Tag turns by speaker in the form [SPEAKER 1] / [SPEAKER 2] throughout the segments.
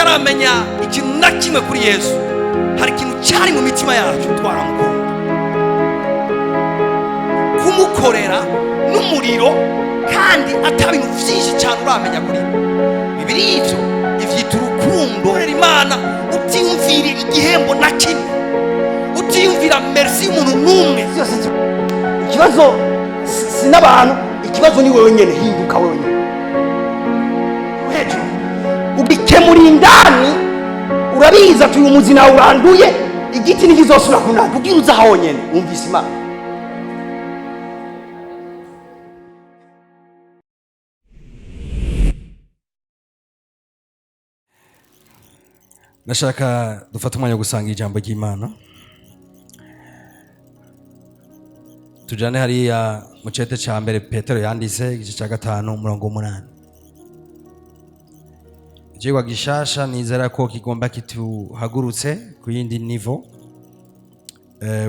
[SPEAKER 1] Tutaramenya ikintu na kimwe kuri Yesu, hari ikintu cyari mu mitima yacu, twaramukunda. Kumukorera n'umuriro kandi ata bintu byinshi cyane uramenya kuri we. Bibiri ivyo ivyita urukundo. Korera Imana utiyumvira igihembo na kimwe, utiyumvira merci y'umuntu n'umwe.
[SPEAKER 2] Byose ikibazo si n'abantu, ikibazo ni wewe nyene. Hinduka wewe nyene hejuru, ugikemura indani. Urabizi ati uyu muzi nawe uranduye, igiti ntikizosubira kunanda. Ubwira uza honyene wumvise Imana.
[SPEAKER 1] Ndashaka dufate umwanya wo gusanga ijambo ry'Imana, tujane hariya mu cete ca mbere Petero yanditse, igice ca 5, umurongo w'8. Icigwa gishasha nizera ko kigomba kituhagurutse ku yindi niveau.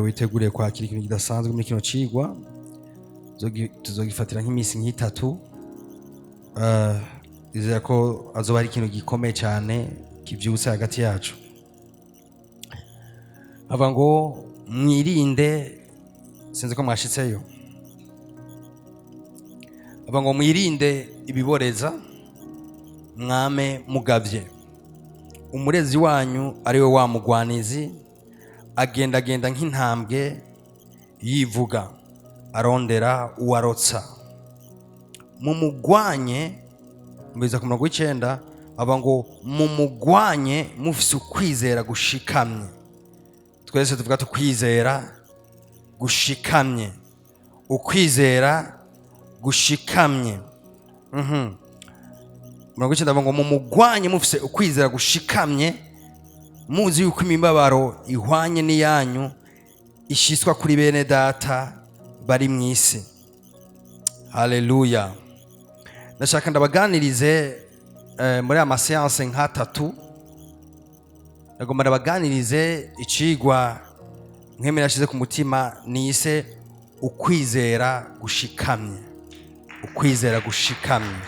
[SPEAKER 1] Witeguriye kwakira ikintu kidasanzwe muri kino cigwa. Tuzogifatira nk'iminsi nk'itatu. Nizera ko azoba ari ikintu gikomeye cyane kivyutse hagati yacu. Avuga ngo mwirinde, sinzi ko mwashitseyo. Avuga ngo mwirinde ibiboreza, mwame mugavye. Umurezi wanyu ari we wa mugwanizi agendagenda nk'intambwe yivuga, arondera uwarotsa. Mumugwanye. Mbiza ku murongo w'9, avuga ngo mumugwanye mufise ukwizera gushikamye. Twese tuvuga tukwizera gushikamye, ukwizera gushikamye. Murongo w'9 avuga ngo mumugwanye mufise ukwizera gushikamye, muzi yuko imibabaro ihwanye n'iyanyu ishyiswa kuri bene data bari mu isi. Haleluya! Ndashaka ndabaganirize muri aya maseanse nk'atatu. Ndagomba ndabaganirize icigwa nkemera yashize ku mutima, nise ukwizera gushikamye. Ukwizera gushikamye.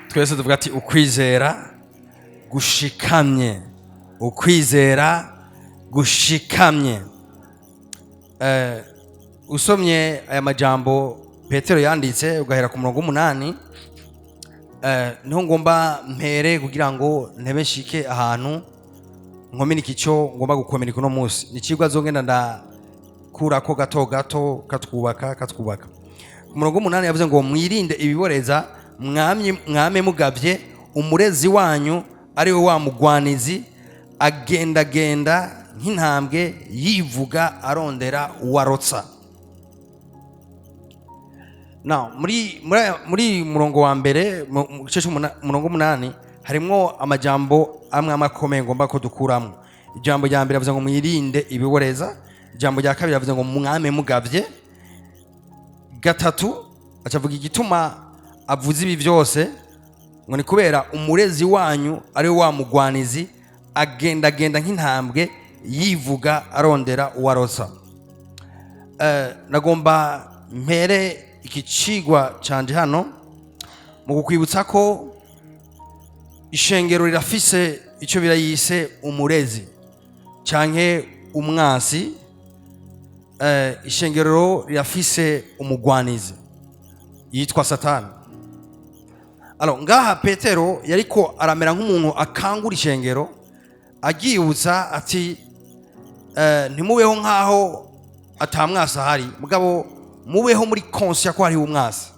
[SPEAKER 1] Twese tuvuga ati ukwizera gushikamye, ukwizera gushikamye. Usomye aya majambo Petero yanditse, ugahera ku murongo w'8, niho ngomba mpere kugira ngo ntebe nshike ahantu nkominika icyo ngomba gukominika uno munsi. Ni icigwa zongenda ndakurako gato gato, katwubaka katwubaka. Ku murongo w'8 yavuze ngo mwirinde ibiboreza, mwame mugavye, umurezi wanyu ari we wa mugwanizi agendagenda nk'intambwe yivuga, arondera uwarotsa. Now, muri murongo wa mbere, mu gice c'umurongo w'8, harimwo amajambo amwe amwe akomeye ngomba ko dukuramo. Ijambo rya mbere yavuze ngo mwirinde ibiboreza. Ijambo rya kabiri yavuze ngo mwame mugavye. Gatatu acavuga igituma avuze ibi byose, ngo ni kubera umurezi wanyu ari we wa mugwanizi agendagenda nk'intambwe yivuga, arondera uwarotsa. Nagomba mpere iki cigwa canje hano mu kukwibutsa ko ishengero rirafise icyo birayise umurezi canke umwansi. Ishengero rirafise umugwanizi yitwa Satani. Alors, ngaha Petero yariko aramera nk'umuntu akangura ishengero, agiyibutsa ati ntimubeho nk'aho atamwasi ahari, mugabo mubeho muri conscience ko hariho umwasi.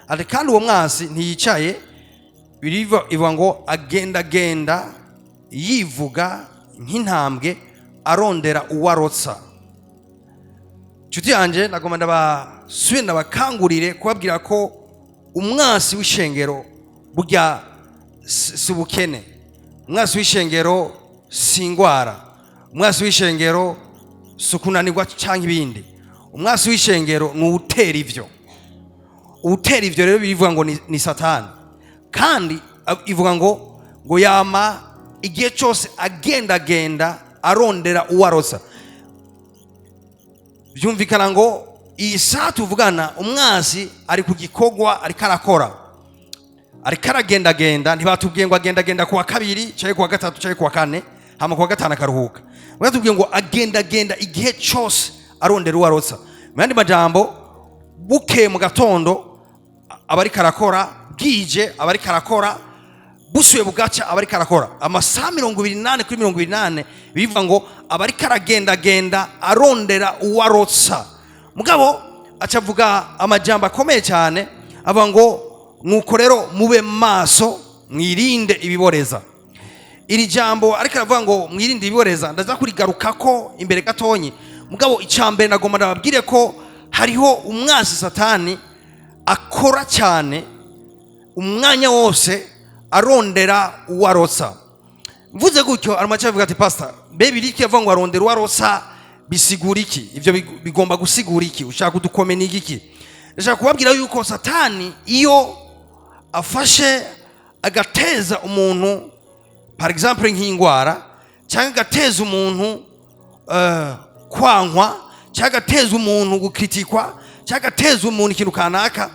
[SPEAKER 1] Ati kandi uwo mwasi ntiyicaye. Biriva ivuga ngo agendagenda yivuga nk'intambwe, arondera uwarotsa. Nshuti yanje, nagomba ndabasubiye ndabakangurire kubabwira ko umwasi w'ishengero burya si ubukene, umwasi w'ishengero si ingwara, umwasi w'ishengero si ukunanirwa cyangwa ibindi. Umwasi w'ishengero ni uwutera ivyo. Uwutera ivyo rero bivuga ngo ni Satani. Kandi ivuga ngo yama igihe cyose agendagenda arondera uwarotsa. Byumvikana ngo iyi saha tuvugana umwansi ari ku gikorwa ariko arakora. Ariko aragendagenda. Ntibatubwiye ngo agendagenda kuwa kabiri cyangwa kuwa gatatu cyangwa kuwa kane, hama kuwa gatanu akaruhuka. Batubwiye ngo agendagenda igihe cyose arondera uwo arotsa. Mu yandi majambo, bukeye mu gatondo aba ariko arakora, bwije aba ariko arakora, busuye bugaca aba ariko arakora. Amasaha 24/24, bivuga ngo aba ariko aragendagenda arondera uwo arotsa. Mugabo aca avuga amajambo akomeye cyane, avuga ngo: "Nuko rero mube maso, mwirinde ibiboreza." Iri jambo ariko aravuga ngo mwirinde ibiboreza, ndaza kurigarukako imbere gatonyi. Mugabo icya mbere nagomba ndababwire ko hariho umwansi Satani akora cyane umwanya wose arondera uwo arotsa. Mvuze gutyo, aramace avuga ati: "Pastor, mbe biriki avuga ngo arondera uwo arotsa bisigura iki? Ibyo bigomba gusigura iki? Ushaka kudukomena igiki?" Ndashaka kubabwira yuko Satani iyo afashe agateza umuntu, par exemple nk'indwara, cyangwa agateza umuntu kwankwa, cyangwa agateza umuntu gukritikwa, cyangwa agateza umuntu ikintu kanaka,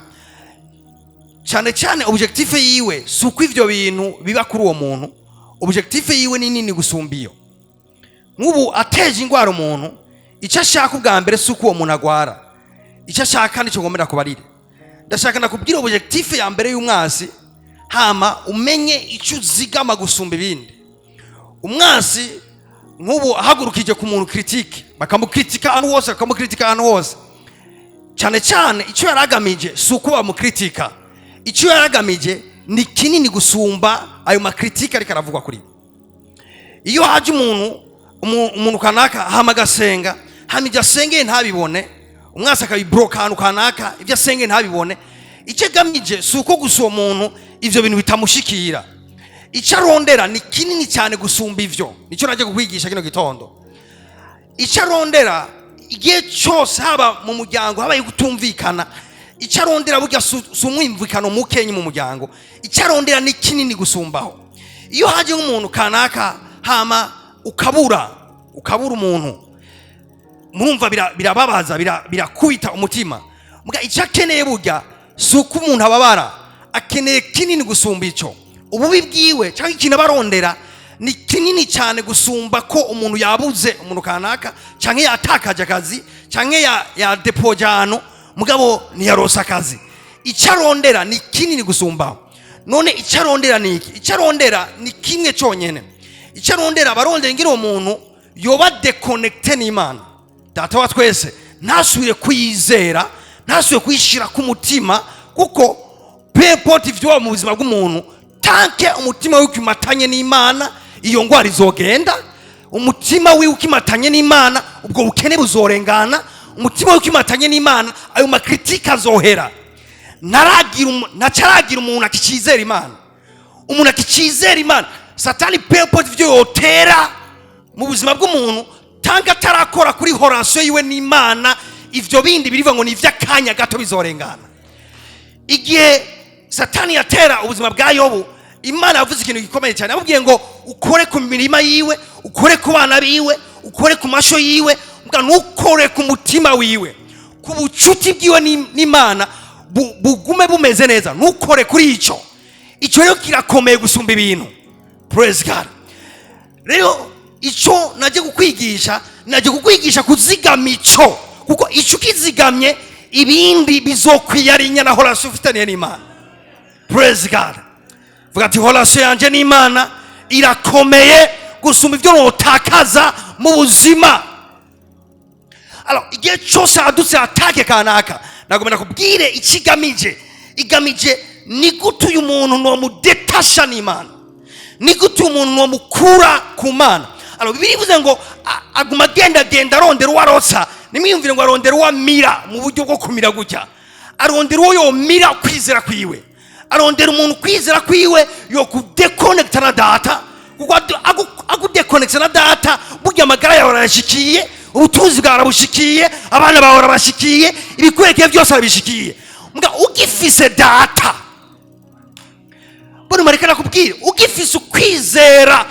[SPEAKER 1] cyane cyane objectif yiwe si uko ivyo bintu biba kuri uwo muntu. Objectif yiwe ni nini gusumba iyo. Nk'ubu ateje indwara umuntu, icyo ashaka ubwa mbere si uko uwo muntu agwara. Icyo ashaka nicyo ngomba kubarire. Ndashaka nakubwira objectif ya mbere y'umwasi, hama umenye icyo uzigama gusumba ibindi. Umwasi nk'ubu ahagurukije ku muntu critique, bakamukritika ahantu hose, bakamukritika ahantu hose, cyane cyane icyo yari agamije si uko bamukritika. Icyo yari agamije ni kinini gusumba ayo ma critiques ariko aravugwa kuri we. Iyo haje umuntu umuntu kanaka, hama agasenga, hama ibyo asengeye ntabibone, umwasi akabibroka ahantu kanaka, ibyo asengeye ntabibone, icyo agamije si uko gusa uwo muntu ibyo bintu bitamushikira. Icyo arondera ni kinini cyane gusumba ivyo. Nicyo najya kukwigisha kino gitondo. Icyo arondera igihe cyose, haba mu muryango habaye kutumvikana, icyo arondera burya si umwumvikano mukenyi mu muryango. Icyo arondera ni kinini gusumbaho. Iyo haje nk'umuntu kanaka, hama ukabura umuntu, murumva birababaza, birakubita umutima. Mbwa icyo akeneye burya si uko umuntu ababara, akeneye kinini gusumba icyo. Ububi bwiwe cyangwa ikintu aba arondera ni kinini cyane gusumba ko umuntu yabuze umuntu kanaka, cyangwa yatakaje akazi, cyangwa yadepoje ahantu mugabo ntiyarose akazi. Icyo arondera ni kinini gusumbaho. None icyo arondera ni iki? Icyo arondera ni kimwe cyonyine. Icyo arondera, abarondera ngira uwo muntu yoba déconnecté n'Imana Data wa twese, ntasubire kuyizera, ntasubire kuyishyira ku mutima, kuko peu importe ibyo mu buzima bw'umuntu, tant que umutima we ukimatanye n'Imana, iyo ndwara izogenda. Umutima wiwe ukimatanye n'Imana, ubwo bukene buzorengana. Umutima wiwe ukimatanye n'Imana, ayo ma critiques azohera. Ntacaragira umuntu akicizera Imana. Umuntu akicizera Imana, Satani peu importe ibyo yotera mu buzima bw'umuntu, tant que atarakora kuri relation yiwe n'Imana, ivyo bindi birivuga ngo ni ivy'akanya gato, bizorengana. Igihe Satani yatera ubuzima bwa Yobu, Imana yavuze ikintu gikomeye cyane. Yamubwiye ngo ukore ku mirima yiwe, ukore ku bana biwe, ukore ku masho yiwe, mbwa ntukore ku mutima wiwe, ku bucuti bwiwe n'Imana bugume bumeze neza, ntukore kuri icyo. Icyo rero kirakomeye gusumba ibintu. Praise God. Rero icyo najye kukwigisha kuzigama icyo, kuko icyo ukizigamye, ibindi bizokwiyarinya na relation ufitaniye n'Imana. Praise God. Vuga ati: "Relation yanjye n'Imana irakomeye gusumba ibyo notakaza mu buzima." Alors, igihe cyose hadutse attaque kanaka, nagomba nakubwire icyo igamije. Igamije ni gute uyu muntu nomudetasha n'Imana, ni gute uyu muntu nomukura ku Mana. Alors, Bibiliya ivuze ngo aguma agendagenda arondera uwo arotsa. Nimwiyumvire ngo arondera uwo amira mu buryo bwo kumira gutya. Arondera uwo yomira kwizera kwiwe, arondera umuntu kwizera kwiwe yo kudekonekita na Data, kuko agudekonekita na Data, burya amagara yawe arayashikiye, ubutunzi bwawe arabushikiye, abana bawe arabashikiye, ibikwerekeye byose arabishikiye. Mbwa ugifise Data, mbona mareka nakubwire, ugifise ukwizera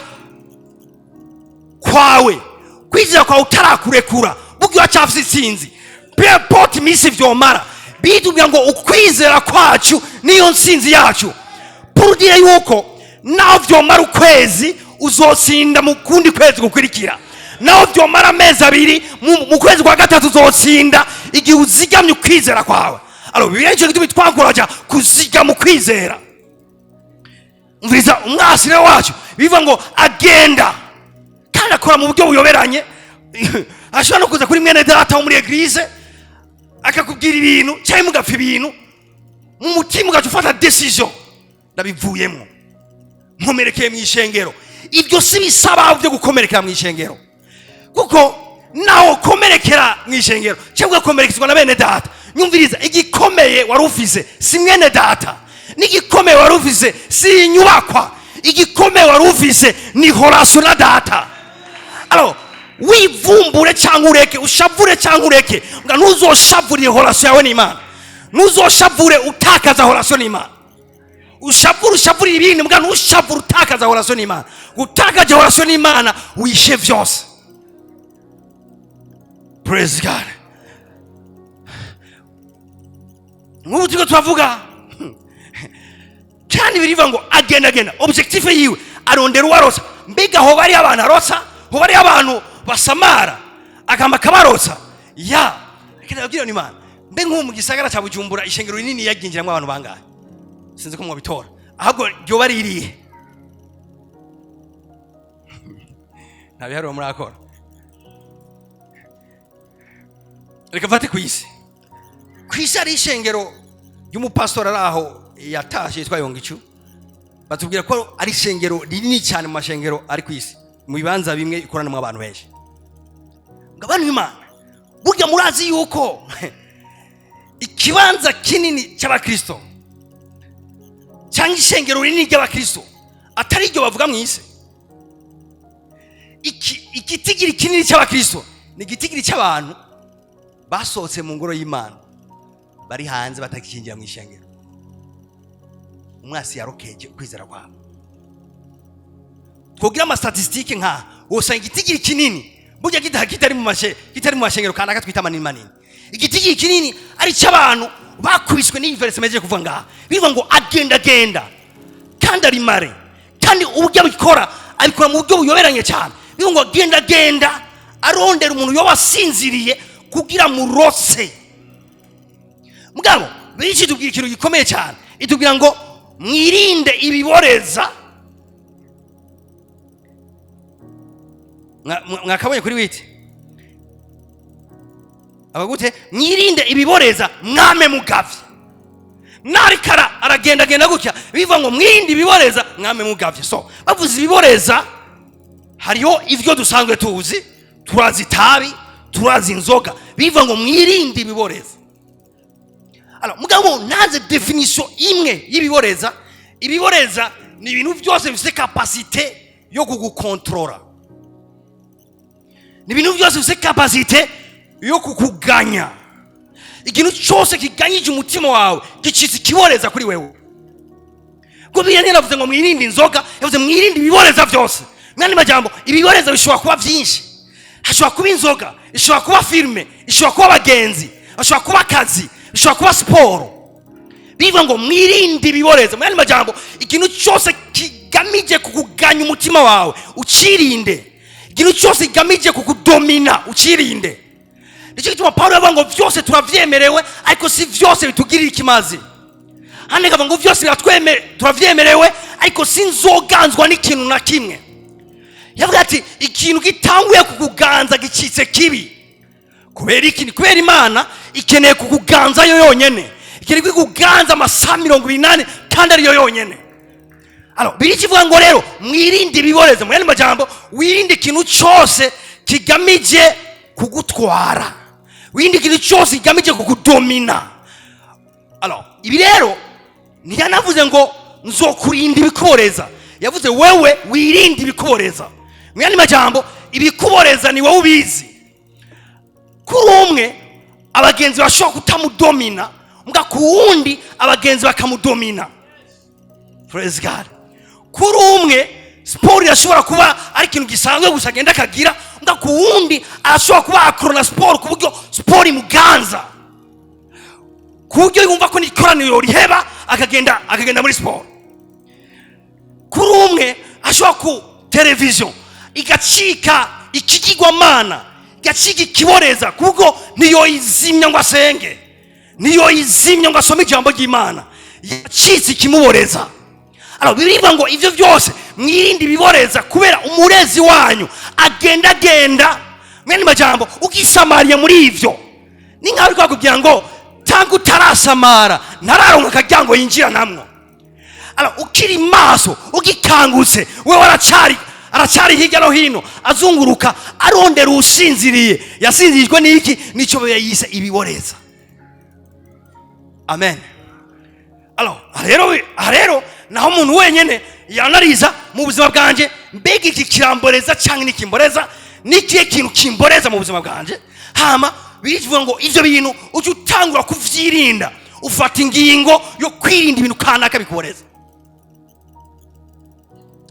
[SPEAKER 1] kwawe, kwizera kwawe utarakurekura, burya uracyafise intsinzi, peu importe iminsi vyomara. Bitubwira ngo ukwizera kwacu niyo ntsinzi yacu. Pour dire yuko naho vyomara ukwezi, uzotsinda mu kundi kwezi gukurikira. Naho vyomara amezi 2, mu kwezi kwa gatatu uzotsinda, igihe uzigamye ukwizera kwawe. Alors, Bibiliya nicyo gituma itwankuraja kuzigama ukwizera. Umviriza, umwasire wacu bivuga ngo agenda kandi akora mu buryo buyoberanye. Ashobora no kuza kuri mwene data wo muri église, akakubwira ibintu cyangwa mugapfa ibintu mu mutima, ugaca ufata décision: ndabivuyemo, nkomerekeye mu ishengero. Ibyo si bisaba byo gukomerekera mu ishengero, kuko nawe ukomerekera mu ishengero cyangwa ugakomerekezwa na bene data, nyumviriza, igikomeye wari ufise si mwene data, n'igikomeye wari ufise si inyubakwa, igikomeye wari ufise ni relation na data. Alors, wivumbure cyangwa ureke, ushavure cyangwa ureke, nga ntuzoshavurire relation yawe n'Imana, ntuzoshavure utakaza relation n'Imana. Ushavure, ushavurire ibindi, mbwa ntushavure utakaza relation n'Imana. Gutakaza relation n'Imana, wishe vyose. Praise God. Nk'ubu turiko turavuga kandi birivuga ngo agenda agenda, objectif yiwe arondera uwarotsa. Mbega hoba hariho abantu arotsa? Hoba hariho abantu basamara akamba akabarotsa? Ya reka ndababwire, ni Imana. Mbe nk'ubu mu gisagara cya Bujumbura, ishengero rinini yaryinjiramo abantu bangahe? Sinzi ko mwabitora. Ahubwo ryoba ririhe? Nta biharuro murakora. Reka mfate ku isi. Ku isi hari ishengero ry'umupasitori ari aho yatashe yitwa Yongicu. Batubwira ko ari ishengero rinini cyane mu mashengero ari ku isi, mu bibanza bimwe ikoranamo abantu benshi. Ngo abantu b'Imana, burya murazi yuko ikibanza kinini cy'abakristo cyangwa ishengero rinini ry'abakristo atari iryo bavuga mu isi? Igitigiri kinini cy'abakristo ni igitigiri cy'abantu basohotse mu ngoro y'Imana, bari hanze, batakinjira mu ishengero. Umwasi yarokeje ukwizera kwabo. Twogira ama statistiques, nka wosanga igitigiri kinini burya kitari mu mashengero kanaka twita manini manini, igitigiri kinini ari cy'abantu bakubiswe n'iyi verse mejeje kuvuga ngaha. Bivuga ngo agenda agenda kandi ari mare, kandi uburyo abikora, abikora mu buryo buyoberanye cyane. Bivuga ngo agenda agenda arondera umuntu yoba asinziriye kugira murotse. Mugabo benshi itubwira ikintu gikomeye cyane, itubwira ngo mwirinde ibiboreza. Mwakabonye kuri witi abagute: mwirinde ibiboreza, mwame mugavye. Narikara aragendagenda gutya, bivuga ngo mwirinde ibiboreza, mwame mugavye. So bavuze ibiboreza, hariho ivyo dusanzwe tuzi: turazi itabi, turazi inzoga. Bivuga ngo mwirinde ibiboreza. Alors, mugabo naze définition imwe y'ibiboreza. Ibiboreza ni ibintu byose bifite capacité yo kugukontorora, ni ibintu byose bifite capacité yo kukuganya. Ikintu cyose kiganyije umutima wawe gicitse ikiboreza kuri wewe. Ngo Bibiliya ntiyaravuze ngo mwirinde inzoga, yavuze mwirinde ibiboreza byose. Mwandi majambo, ibiboreza bishobora kuba byinshi. Hashobora kuba inzoga, ishobora kuba filime, ishobora kuba abagenzi, hashobora kuba akazi, ishobora kuba siporo. Bivuga ngo mwirinde ibiboreza. Mu yandi majambo, ikintu cyose kigamije kukuganya umutima wawe ucirinde, ikintu cyose kigamije kukudomina ucirinde. Nicyo gituma Pawulo yavuga ngo byose turavyemerewe, ariko si byose bitugirira ikimazi. Hano ikavuga ngo byose turavyemerewe, ariko sinzoganzwa n'ikintu na kimwe. Yavuga ati ikintu gitanguye kukuganza gicitse kibi. Kubera iki? Ni kubera Imana ikeneye kukuganza yo yonyene, ikeneye kukuganza amasaha 28, kandi ariyo yonyene. Alors, biri kivuga ngo rero mwirinde ibiboreza. Mu yandi majambo, wirinde ikintu cyose kigamije kugutwara, wirinde ikintu cyose kigamije kukudomina. Alors, ibi rero ntiyanavuze ngo nzokurinda ibikuboreza, yavuze wewe wirinde ibikuboreza. Mu yandi majambo, ibikuboreza ni wowe ubizi. Kuri umwe abagenzi bashobora kutamudomina, mbwa ku wundi abagenzi bakamudomina. Praise God. Kuri umwe siporo irashobora kuba ari ikintu gisanzwe gusa agenda akagira, mbwa ku wundi arashobora kuba akorana siporo ku buryo siporo imuganza, ku buryo yumva ko n'ikoraniro riheba, akagenda muri siporo. Kuri umwe ashobora ku televiziyo igacika ikigirwamana, igacika ikiboreza, kuko niyo izimya ngo asenge, niyo izimya ngo asome ijambo ry'Imana, yacitse ikimuboreza. Alors, birivuga ngo ivyo byose mwirinde ibiboreza, kubera umurezi wanyu agendagenda. Mwene majambo, ugisamariye muri ivyo ni nkaho ariko bakubwira ngo tanga utarasamara, ntararonka akaryango yinjira namwo. Alors, ukiri maso, ugikangutse, wewe aracari hirya no hino azunguruka arondera usinziriye. Yasinzirijwe n'iki? Nicyo yise ibiboreza. Amen. Alors, aha rero naho umuntu wenyene yanariza mu buzima bwanje: mbega iki kiramboreza cyangwa nikimboreza? Nikihe kintu kimboreza mu buzima bwanje? Hama bivuga ngo ivyo bintu ujye utangura kuvyirinda, ufata ingingo yo kwirinda ibintu kanaka bikuboreza.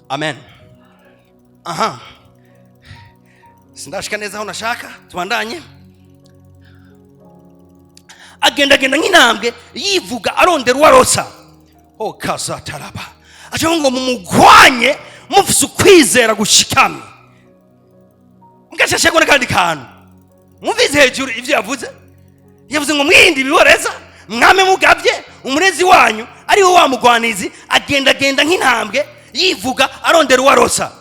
[SPEAKER 1] Amen. Aha sindashika neza aho nashaka, tubandanye. Agendagenda nk'intambwe yivuga arondera uwarotsa. O kazataraba acavuga ngo mumugwanye mufise ukwizera gushikamye. Mugashashego n'akandi kantu mwumvise hejuru ivyo yavuze. Yavuze ngo mwirinde ibiboreza, mwame mugabye, umurezi wanyu ari we wa mugwanizi agendagenda nk'intambwe yivuga arondera uwarotsa.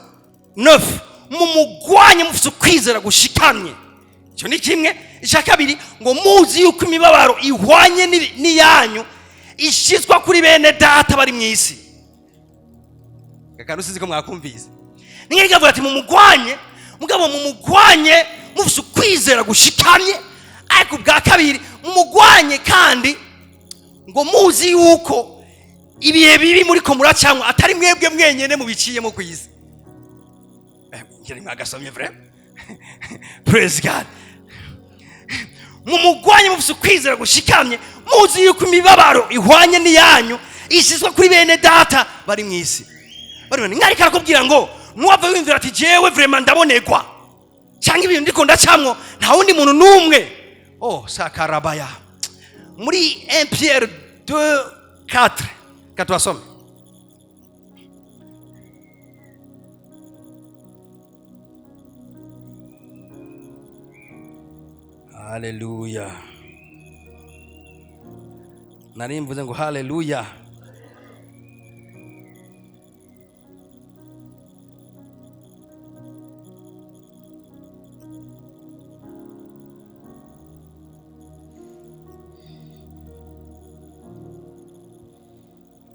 [SPEAKER 1] Neuf, mumugwanye mufise ukwizera gushikamye. Icyo ni kimwe. Icya kabiri ngo muzi yuko imibabaro ihwanye n'iyanyu ishyizwa kuri bene data bari mu isi. Akantu sizi ko mwakumvise ni nk'iryo avuga ati mumugwanye, mugabo mumugwanye mufise ukwizera gushikamye. Ariko ubwa kabiri mumugwanye kandi ngo muzi yuko ibihe bibi muriko muracanywa atari mwebwe mwenyene mubiciyemo ku isi. Ngira mwagasomye vrai. Praise God. Mumugwanye mufise ukwizera gushikamye, muzi yuko imibabaro ihwanye n'iyanyu ishyizwe kuri bene data bari mu isi. Bari mwariko arakubwira ngo nuwava wiyumvira ati jewe vraiment ndabonegwa, cyangwa ibintu ndiko ndacamwo nta wundi muntu n'umwe. Oh, sakarabaya. Muri 1 Pierre 2 4 katwasome. Haleluya! Nari mvuze ngo haleluya.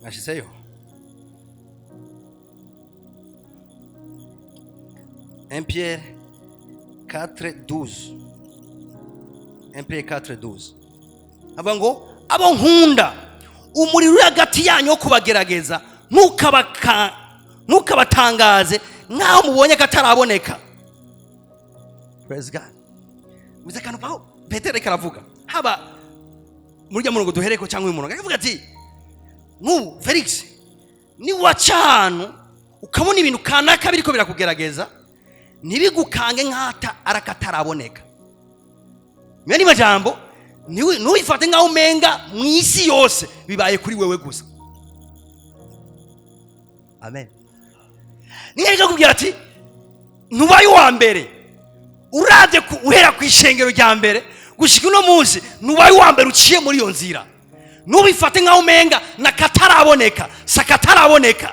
[SPEAKER 1] Mwashizeyo 1 Pierre 4 12, 1 Pierre 4 12 avuga ngo abo nkunda, umuriro uri hagati yanyu wo kubagerageza ntukabatangaze nk'aho mubonye ko ataraboneka. Praise God. Muze akantu Pawulo Petero ariko aravuga, haba muri rya murongo duhereko cyangwa uyu murongo, aravuga ati nk'ubu Felix, niwaca ahantu ukabona ibintu kanaka biriko birakugerageza, ntibigukange nk'ata arakataraboneka. Mwene majambo, ntubifate nk'aho umenga mu isi yose bibaye kuri wewe gusa. Amen. Niyo ariko akubwira ati ntubaye uwa mbere. Uravye uhera ku ishengero rya mbere gushika uno munsi, ntubaye uwa mbere uciye muri iyo nzira. Ntubifate nk'aho umenga nakataraboneka, sakataraboneka.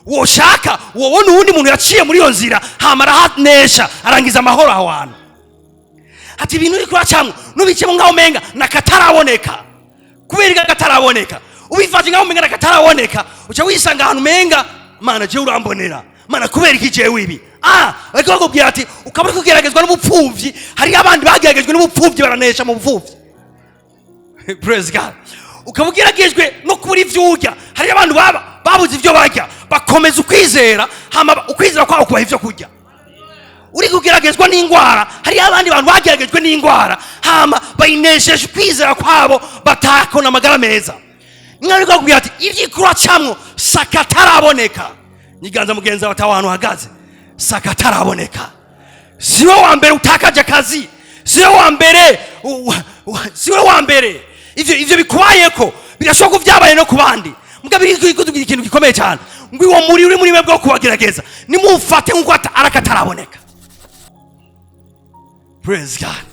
[SPEAKER 1] Woshaka wobona uwundi muntu yaciye muri iyo nzira, hama arahanesha, arangiza amahoro aho hantu. Ati ibintu uri kuracamwo nubicemo nk'aho umenga nakataraboneka. Kubera ko akataraboneka, ubifate nk'aho umenga nakataraboneka, uca wisanga ahantu umenga Mana jewe urambonera, Mana kubera iki jewe ibi? Ariko bakubwira ati ukaba uri kugeragezwa n'ubupfuvyi, hariyo abandi bageragejwe n'ubupfuvyi baranesha mu bupfuvyi. Praise God. Ukaba ugeragejwe no kubura ivyo urya, hariyo abantu baba babuze ivyo barya bakomeza ukwizera, hama ukwizera kwabo kubaha ivyo kurya. Uri kugeragezwa n'indwara, hariyo abandi bantu bageragejwe n'indwara, hama bayinesheje ukwizera kwabo, batakona amagara meza. Niba ariko bakubwira ati ivyo sakataraboneka. Nyiganza mugenzi wawe ataho hantu uhagaze sakataraboneka. Siwe wa mbere utakaje akazi, siwe wa mbere siwe wa mbere ivyo bikubayeko. Birashoboka ko byabaye no ku bandi. Mugabo biri kutubwira ikintu gikomeye cyane. Ngo uwo muri uri muri mwebwe wo kubagerageza, nimufate nk'uko arakataraboneka. Praise God.